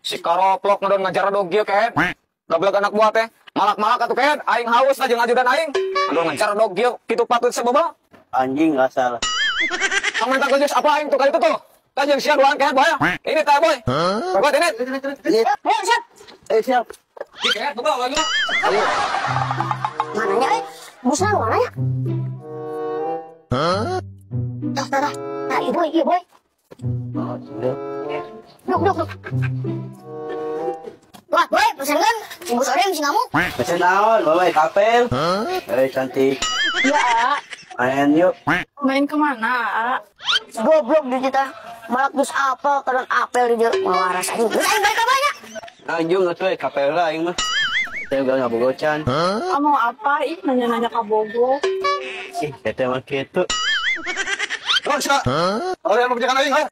Si karoplok ngedon ngajaradog kieu, Kehed. Gableg anak buah teh. Malak-malak atuh, Kehed, aing haus lah jeung ajudan aing. Ngedon ngajaradog kieu kitu patut sebebel. Anjing nggak salah. Tong minta jus apa aing tuh kali itu tuh. Kan jeung sia duaan, Kehed, boy. Ini teh, boy. Buat ini. Ini. Ayo, siap. Eh, siap. Di Kehed bebel lagi. Ayo. Mananya, eh? Busna mananya? Dah, dah, dah. Nah, iya boy, iya boy. Oh, sudah. Duk, duk, duk. Wah, boy, pesen kan? Bus ada yang si ngamuk. Pesen naon, bawa kapel. Eh, cantik. Ya, A. Main yuk. Main kemana, A? Goblok di kita. Malak jus apel, kadon apel di dia. Waras aja. Terus aing balik ka banyak. Anjung atuh kapel lah aing mah. Saya juga nggak bogocan. Ah, mau apa? Ih, nanya-nanya ka Bogo. Ih, teteh mah kitu. Oh, sia. Oh, yang membicaraan aing, ha?